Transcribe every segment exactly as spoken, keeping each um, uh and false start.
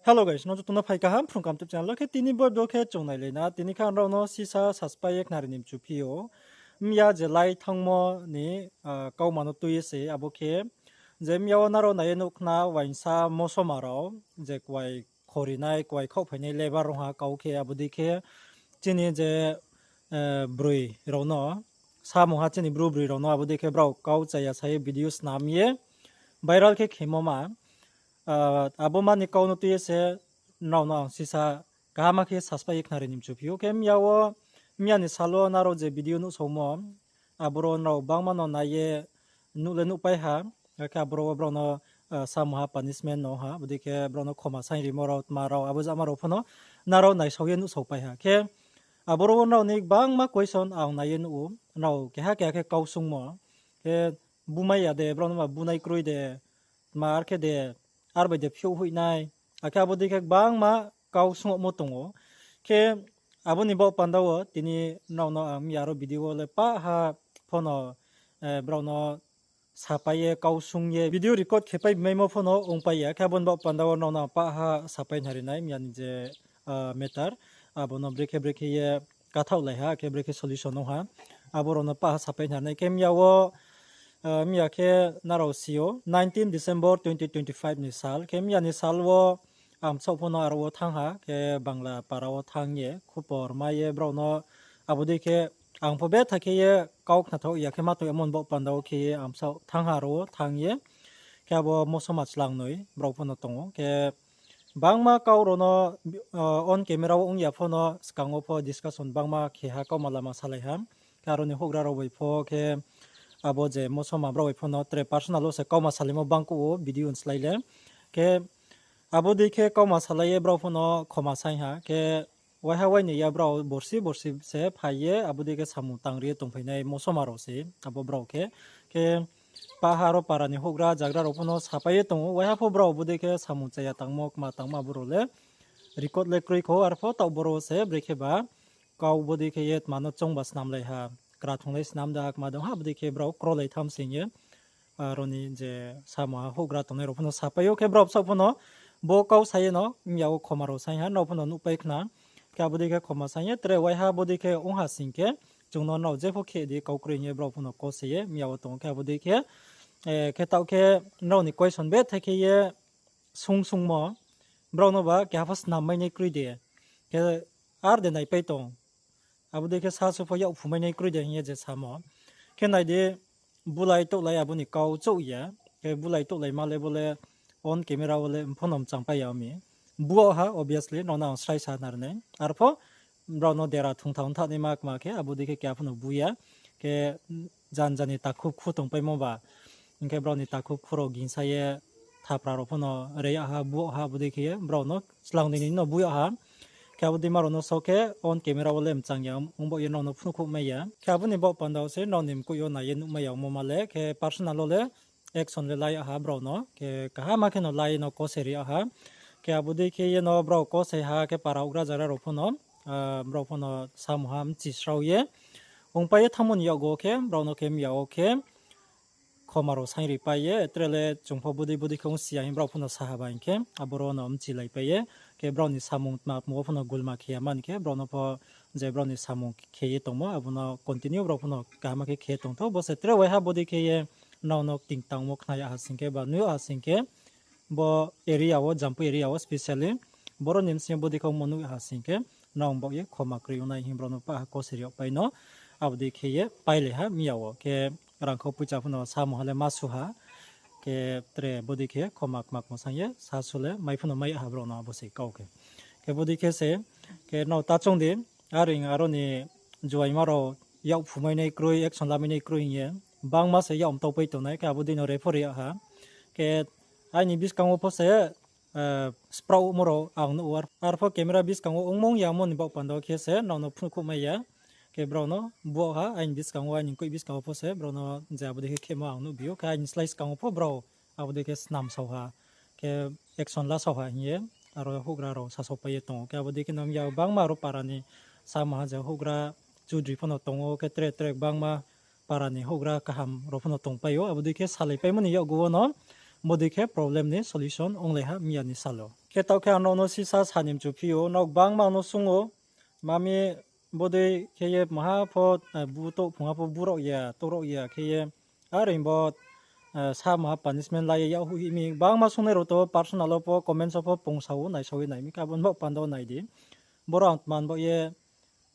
Hello guys, no joto no phai kaham Phrung Kaham YouTube channel wo. Khe tini bo video khe chung nailai na, tini khe ang nrao no sisa saspai ye khnari ni mchu phi ou. Miya je lai thanngmo ni kauma no tui ye se abo khe, je miya wo nrao nai ye nuh khna uaingsa mosoma rao, je kuai khorinai, kuai khaohphainai labour rao ha kau khe, abo dei khe chini je broi rao no, samung ha chini bru broi rao no abo dei khe brao kau chaya sa ye video snam ye viral khe khemo ma. Abo ma ni kau no tui ye se nrao no ang sisa kaham khe saspai ye khnari ni mchu phi ou. Khe miya wo, miya ni sal wo nrao je video nuhsaomo, aboro nrao bangma no nai ye nuh le nuhpai ha, akhe aboro wo brao no samung ha punishment no ha, abo dei khe brao no khoma saing rimo rao, tma rao, abo jama rao pho no nrao naisao ye nuhsaopai ha. Khe aboro wo nrao ni bangma question ang nai ye nuh ou, nrao keha keha khe kau sungmo, khe bumai ya de, brao no ma bunai kroi de, tma ar khe de, ar bai de phiouh hoih nai, akhe abo dei khe gbangma kau sungmo tong ou. Khe abo ni baoh panda wo tini nrao no ang miya ro video wo le pah ha pho no brao no sapai ye kau sung ye video record khe pai maimo pho no ongpai ya. Khe abo ni baoh panda wo nrao no ang pah ha sapai nari nai miya ni je matter, abo no brekhe brekhe ye kathaohlai ha, khe brekhe solution ong ha, abo rao no pah ha sapai nari nai. Khe miya wo, miya khe nrao si ou, nineteen December twenty twenty-five ni sal. Khe miya ni sal wo ang bsaoh pho no aro wo thanng ha, khe Bangla para wo thanng ye khupor mai ye brao no, abo dei khe ang pho betha khe ye kau khnathaoh ya khe ma tong amo ni baoh panda wo khe ye ang bsaoh thanng ha aro wo thanng ye. Khe abo mosoma chlangnoi brao pho no tong ou. Khe bangma kau rao no on camera wo ong ya pho no skang wo pho discussion bangma khe ha, kauma lama salai ha. Khe aro ni houhgra rao bai pho khe abo je mosoma brao bai pho no tre personal wo se kauma salaimo bangkuh ou video ni slái le. Khe abo dei khe kauma salai ye brao pho no khoma saing ha. Khe waiha waini ya brao borsi borsi se phai ye abo dei khe samung tangri ye tongphainai mosoma rao se abo brao khe. Khe pah ha aro para ni houhgra zagra rao pho no sapai ye tong ou, waiha pho brao bodei khe samung chaya tangmo kma tangmo abo rao le record le kroi kho, arpho taoh boro se brekhe ba kau bodei khe ye tma no choungba snamlai ha, kra thunglai snam da ha, kma dong ha, bodei khe brao krolai tham sing ye, aro ni je samung ha houhgra tongnai rao pho no sapai ou, khe brao bsaoh pho no bo kau sa ye no miya wo khoma rao saing ha, nrao pho no nuhpai khna. Khe abo dei khe khoma saing ye, tre waiha bodei khe ong ha sing khe, chung no nrao jepho khe di kau kroi hing ye brao pho no kose ye miya wo tong ou. Khe abo dei khe, khe taoh khe nrao ni question betha khe ye sung sungmo, brao no ba keha pho snam mai nai kroi de, khe ar de naipai tong, abo dei khe sasu pho yakphu mai nai kroi de hing ye je samo. Khe nai di, bulai touhlai abo ni kau chouh ya, khe bulai touhlai ma le bo le on camera wo le pho no mchangpai ya mi. Bu ha, obviously, nrao no ang srai sa nari nai. Arpho brao no dera thungtha ongtha naima kma khe, abo dei khe keha pho no bu ya. Khe jan jan ni takhu khu tongpaimo ba, hing khe brao ni takhu khu rao gingsa ye thapra rao pho no re yag ha, bu yag ha, abo dei khe ye brao no chlang dei ni no bu yag ha. Khe abo dei ma rao no so khe on camera wo le mchang ya, ong baoh ye nrao no phnuhkhouh mai ya. Khe abo ni baoh panda wo se nrao ni mkoih yo nai ye nuhmai ya ongmo ma le, khe personal wo le action le la yag ha brao no, khe kaham khe no la ye no kose ri yag ha. Khe abo dei khe ye no brao kose ha, khe para houhgra zagra rao pho no, brao pho no samung ha mchi srao ye ongpai ye thanngmo ni yakgu wo khe brao no khe miya wo khe khoma rao saing ri pai ye, tre le chung pho bodei bodei khe ongsi ya hing brao pho no sa ha ba hing khe, aboro no mchilaipai ye, khe brao ni samung tma tma wo pho no gulma khe ya mani khe, brao no pho je brao ni samung khe ye tongmo, abo no continue brao pho no kaham khe khe tong thou, bo se tre waiha bodei khe ye nrao no tingtangmo khna yag ha sing khe, ba nuh yag ha sing khe, bo area wo, Jampui area wo specially, boro ni bsing yo bodei khe ongmo nuh yag ha sing khe, nrao baoh ye khoma kroi ong nai hing brao no pah ha kose ri yag pai no, abo dei khe ye pailai ha miya wo. Khe rangkhau poicha pho no samung ha le ma su ha, khe tre bodei khe khoma kma kma saing ye sasu le mai pho no mai yag ha brao no abo se kau khe. Khe bodei khe se, khe nrao ta choung di, are aro ni juaima rao yakphu mai nai kroi, action lamai nai kroi hing ye, bangma se yak mtau pai tongnai, khe abo dei no re pho ri yag ha. Khe aini buskang wo pho se, spraohmo rao ang nuh ou, arpho camera buskang wo ongmung yamo ni baoh panda wo khe se nrao no phnuhkhouh mai ya. Khe brao no bu yag ha, aini buskang wo, aini mkoih buskang wo pho se brao no je abo dei khe khemo ang nuhbi ou, khe aini slái skang wo pho brao abo dei khe snam sao ha, khe action la sao ha hing ye, aro houhgra rao sasao pai ye tong ou. Khe abo dei khe no miya bangma aro para ni samung ha je houhgra chudri pho no tong ou, khe tre tre bangma para ni houhgra kaham rao pho no tongpai ou, abo dei khe salaipaimo ni yakgu wo no, bodei khe problem ni solution onglai ha miya ni sal wo. Khe taoh khe ang nrao no sisa sa ni mchu phi ou, nrao gbangma no sung ou, mami bodei khe ye maha pho, bu touh phungha pho bu rao ya, touh rao ya khe ye, are bo, sa maha punishment la ye yag hoih mi, gbangma sungnai rao to personal wo pho, comments wo pho pungsa ou, naisao ye nai mi khe, abo ni baoh panda wo nai di. Boro ang tma ni baoh ye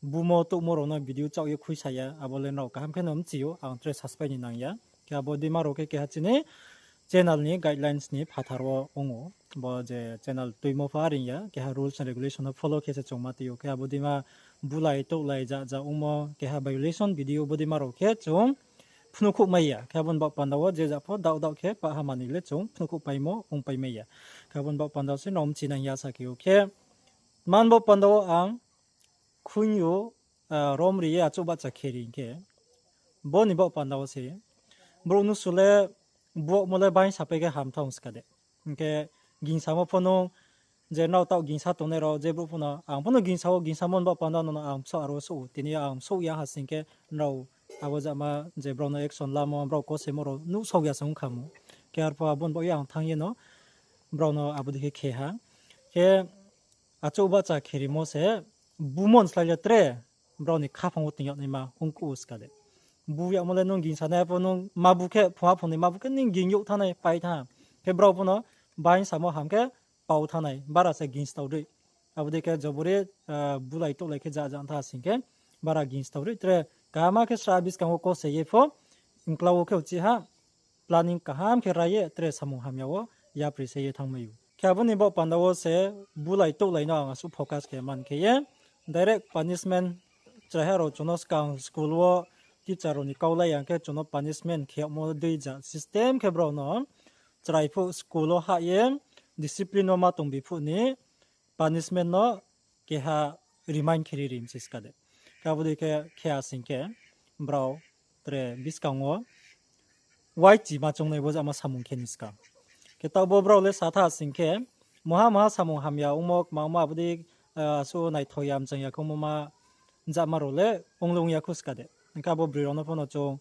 bumo touhmo rao no video chaoh ye khuisa ya, abo le nrao kaham khe no mchi ou, ang tre saspai ni nang ya. Khe abo deima rao khe keha chini channel ni guidelines ni phathar wo ong ou. Bo je channel tuimo pho aring ya, keha rules and regulation no follow khe se chung ma tui ou. Khe abo deima bulai touhlai ja ja ongmo, keha violation video bo deima rao khe chung phnuhkhouh mai ya. Khe abo ni baoh panda wo je ja pho daoh daoh khe pah ha manoi le chung phnuhkhouh paimo ongpai mai ya. Khe abo ni baoh panda wo se nrao mchi nang ya sa khe ou khe, tma ni baoh panda wo ang khuing ou, rom ri ye achouh bahcha kheri hing khe, bo ni baoh panda wo se brouh nusu le buakmo le baing sapai khe ham thanng ska de. Hing khe gingsamo pho nung je nrao taoh gingsa tongnai rao je brouh pho no, ang pho no gingsa wo, gingsamo ni baoh panda no ang bsaoh aro souh ou, tini yo ang souh ya ha sing khe nrao abo jama je brao no action lamo, brao kosemo rao nuhsao ya se ong kha mo. Khe arpho abo ni baoh ye ang thanng ye no brao no abo dei khe khe ha. Khe achouh bahcha kherimo se bumo ni slái le tre brao ni khaphang wo toing yag naima ongkuh ou ska de. Bu yagmo le nung gingsa nai pho nung ma bu khe, phungha phungnoi ma bu khe nung ging youh thanngnai, pai thanng. Khe brao pho no baing samo ham khe pau thanngnai, bara se gingstao dei. Abo dei khe jobori bulai touhlai khe ja ja tha sing khe, bara gingstao dei. Tre kaham khe sra buskang wo kose ye pho, mklau wo khe uchih ha planning kaham khe rai ye tre samung hamya wo yapri se ye thanngmai ou. Khe abo ni baoh panda wo se bulai touhlai no ang asuh focus khe man khe ye, direct punishment chraiha rao chung no skang school wo teacher rao ni kaulai ya khe chung no punishment khe yagmo dei ja system khe brao no chrai phuh school wo hah ye discipline wo ma tongbi phuh ni punishment no keha remind khe ri ri mchi ska de. Khe abo dei khe khe ha sing khe brao tre buskang wo waichi ma choungnai bo jama samung khe ni ska. Khe taoh bo brao le sa tha sing khe, maha maha samung hamya ongmo, kma ongmo abo dei, asuh naithao ya, mchang ya khe ongmo ma jama rao le ong le ong ya khou ska de. Hing khe abo broi rao no pho no chung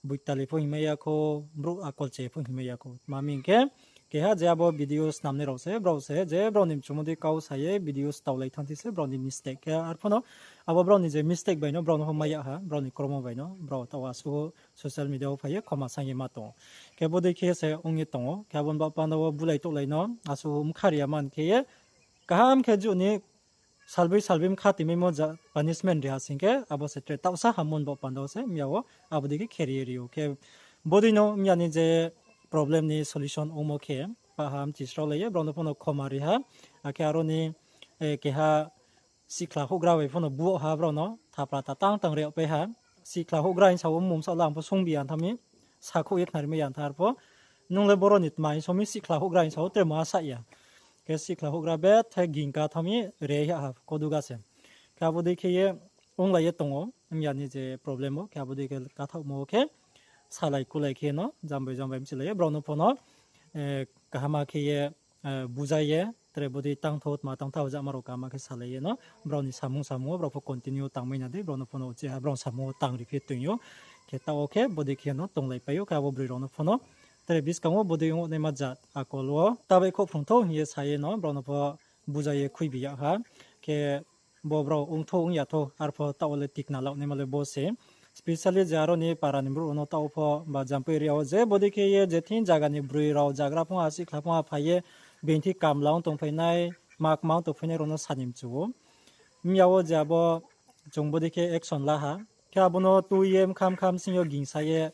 boitali pho hingmai ya khou, brouh akolche pho hingmai ya khou. Tma hing khe, keha je abo video snamnai rao se, brao se je brao ni mchumo dei kau sa ye video staolai thanng thi se brao ni mistake khe. Arpho no abo brao ni je mistake bai no brao no pho mai yag ha, brao ni kromo bai no, brao taoh asuh social media wo phai ye khoma saing ye ma tong ou. Khe bodei khe se ong ye tong ou, khe abo ni baoh panda wo bulai touhlai no asuh mkha ri ya man khe ye, kaham khe juh ni salboi salboi mkha timaimo ja punishment ri ha sing khe, abo se tre taohsa hammo ni baoh panda wo se mya wo abo dei khe khe ri ye ri ou. Khe bodei no mya ni je problem ni solution ongmo khe, pah ha mchi sraolai ye brao no pho no khoma ri ha, akhe aro ni keha sihkhla houhgra bai pho no buoh ha brao no thapra ta tang tang re yagpai ha. Sihkhla houhgra hing sa wo mmung bsaoh la ang pho sungbi ya tha mi, sakhouh ye khnari mai ya tha arpho. Nung le boro ni tma hing so mi, sihkhla houhgra hing sa wo tre ma sah ya. Khe sihkhla houhgra bethe ging ka tha mi, re ha ha koduga se. Khe abo dei khe ye onglai ye tong ou, mya ni je problem wo, khe abo dei khe kathaohmo wo khe salai kulai khe no, jambai jambai mchilai ye, brao no pho no kaham khe ye bujai ye, tre bodei tangtho tma tangtha jama rao kaham khe salai ye no, brao ni samung samung wo brao pho continue tangmai na dei, brao no pho no uchih ha brao samung wo tang ri phi toing ou. Khe taoh wo khe bodei khe no tonglaipai ou, khe abo broi rao no pho no tre buskang wo bodei ong naima jat akol wo ta baihkhouh phrung thou hing ye sa ye no, brao no pho bujai ye khuibi yag ha. Khe bo brao ongthou ong ya thou, arpho taoh wo le tikna laoh naima le bo se. Specially je aro ni para ni brouh rao no taoh pho ba Jampui area wo je bodei khe ye je thing zaga ni broi rao zagra phung ha, sihkhla phung ha phai ye, being thi kamla ong tongphai nai, ma kma ong tongphai nai rao no sa ni mchu ou. Mya wo je abo chung bodei khe action la ha. Khe abo no tui ye mkha mkha bsing yo gingsa ye,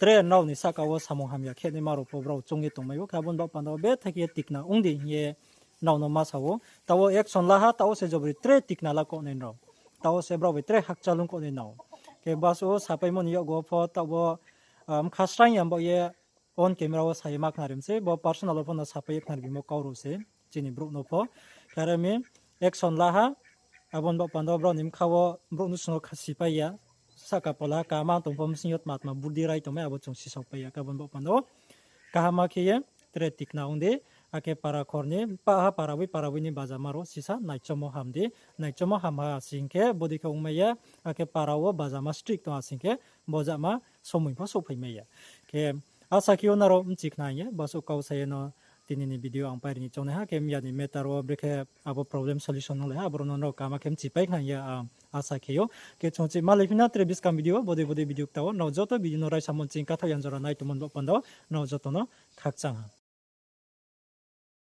tre nrao ni sahka wo samung hamya khe naima rao pho brao choung ye tongmai ou. Khe abo ni baoh panda wo bethe khe ye tikna ong di hing ye nrao no ma sa ou. Taoh wo action la ha, taoh wo se jobori tre tikna la kouh nai nrao. Taoh wo se brao bai tre hakchal ong kouh nai nrao. Khe basuh wo sapaimo ni yakgu wo pho taoh wo, mkha sraing ya baoh ye on camera wo sa ye ma khnari mi se, bo personal wo pho no sapai ye khnari bimo kau rao se, chini brouh no pho. Khe are mi action la ha, abo ni baoh panda wo brao ni mkha wo brouh no sung wo kha sipai ya, sahka pola ha kaham tong pho bsing yo tma tma buddi rai tongmai abo chung sisao pai ya, khe abo ni baoh panda wo kaham khe ye tre tikna ong di, akhe para khor ni, pah ha para boi para boi ni bajama rao sisa naichomo ham di, naichomo ham ha sing khe bodei khe ongmai ya, akhe para wo bajama strict tong ha sing khe bo jama somoi pho souhphai mai ya. Khe asa khe yo nrao mchi khna hing ye, basuh kau sa ye no Tini ni video ang pairi ni choungnai ha, khe miya ni matter wo brekhe abo problem solution ong lai ha, aboro no nrao kama khe mchipai khna hing ye ang asa khe ou. Khe chung chi malai phi na tre buskang video, bodei bodei video kta wo, nrao joto video no raisa mo ching kathaoh yang jora nai tongmo ni baoh panda wo, nrao joto no khakchang ha.